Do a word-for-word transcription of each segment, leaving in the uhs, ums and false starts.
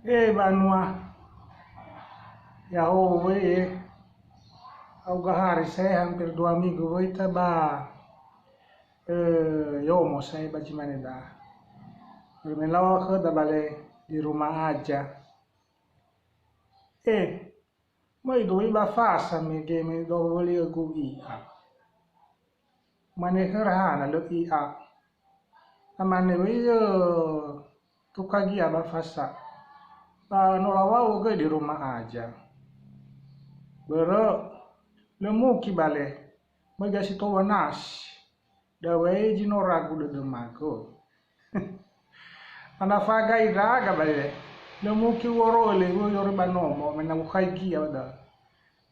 Eh, banua. Ya'o wöi, eh. Au gahari saya hampir dua minggu wöi ta ba, eh, yomo saya ba zi mane da. Bermelau khöda bale di rumah aja. Eh, möi doi ba fasa mege me do wöli ögu i'a. Mane khöra hana lö i'a. Amane wöi, eh, tukagia ba fasa. Ba no lawa'u göi di rumah aja. Börö, lö muki bale, möi gasi towa nasi. Dawai zi no ragu dödömagu. Ana fagai ndra'aga bale, lö muki uworo'ö lewö yoro ba nomo, me na ukhaigia ba da'ö.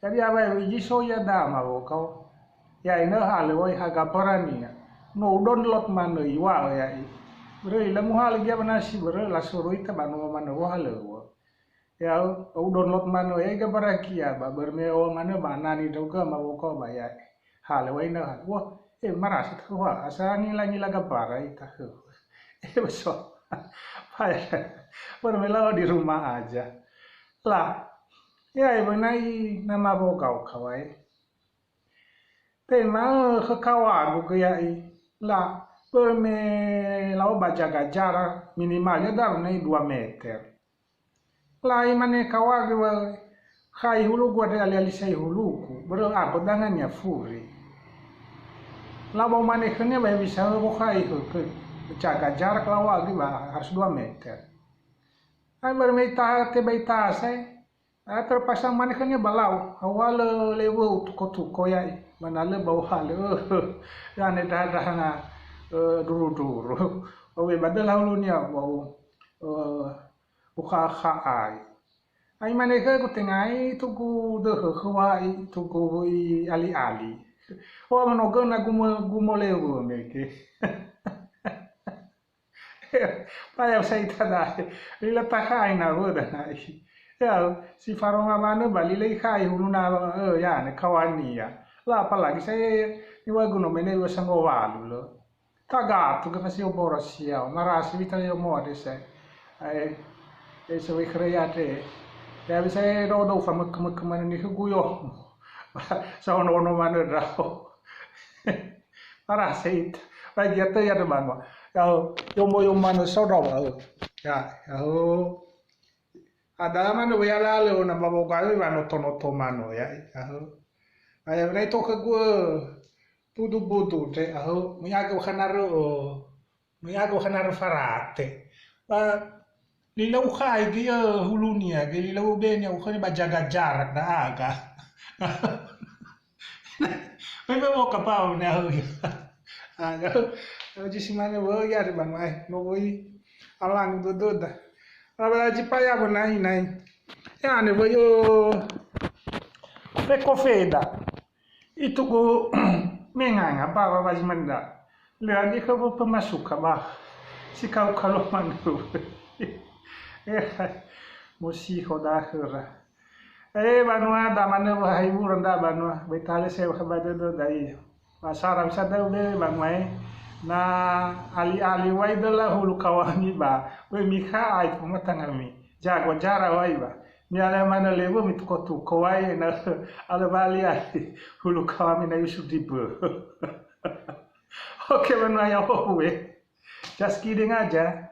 Jadi, awai wöi zi so ia dama wokao. Ya'e nö halö wai ha gabarania. No u download manö iŵa'ö ya'i. Börö lö muhalö gia ba nasi börö lasoroi ta ba nomo manö wohalöŵö. Ya, u download manö ya'i gabaragia ba börö me o manö ba nani ndra'ugö ma wokao ba ya'i. Halö wai nö halö. Wah, eh, marasa ta wah, asa ngila-ngila gabara ita khö. Eh, beso. Börö me lau di rumah aja. La, ya, ibu nai nama bogau kawai. Tena'ö khö kawagu gö ya'i. La, börö me lau ba jaga jarak minimal ya daru nai dua meter. La imane kawagu wa khai hulugu andre ali-ali sai hulugu, börö abö dangania furi. La ba umane khönia ba hewisa wo khai khö, khö jaga jarak lawagu ba harus dua meter. Ai börö me itaha te ba itaha sai. Ah, terpaksa mane khönia ba lau, awalö lewö utuko-tuko ya'i, ba na lö ba uhalö, eh, yane ndraha-ndraha na, eh, duru-duru. Owe ba döla hulunia, wa'u, eh, ukha'akha'ai. Ai mane khögu tengai, tugu döhö khö wa'i, tugu wöi ali-ali. Owa no göna gumo-, gumolewö mege. Ba ya sa ita da'e. Lila takhai nawöda na'i. Ya, si faronga manö ba lila ikhai huluna, eh, yane, kawania. La, apalagi saya niŵa'ögu no mene dua sanggowalu lö. Tagatu ke fasi obora siao, marasi wita yo moa de saya. Ai, eh, sewe kreya de. Ya, bisa do do fa mek-, mek-, mana ni hugu yo. Sa ono-ono manö ndra'o. Marasa ita. Ba gia tö ya de banua. Ya, yomo-yomo manö so do ba. Ya, ya. Ada manö ya lalö ona ba boga wa noto-noto manö ya. Ya. Ayo nai to khögu, eh, budu-budu te, aho, muyaga ukhana rö, muyaga ukhana rö farate. Ba, lila ukhai ge, eh, hulunia ge, lila ubenia ukhani ba jaga jarak ndra'aga. Mai ba mo kapau ne aho. Ah, ya. Aho zi si mane wöi ya de banua, eh, no wöi alang dödöda. Ba, ba, zi paya wö nai, nai. Ya, ne wöi, eh, fekofeda. Itugu menganga ba, ba, ba zi mane da. Lö ani khö wö pemasuka ba. Si kau kalau manö. Musiho da khöra. Eh, banua da manö wö hai wura nda banua. Ba ita le sewa ba dödö dai. Ba sara bisa dödö banua, eh. Na ali-ali wai döla hulu kawami ba. Wöi mikha'ai pematangami. Jago jara wai ba. Mialea manö lewö mituko-tuko wai na alö bali ai hulu kawami na yusu di bö. Oke, banua ya ohu, eh. Just kidding aja.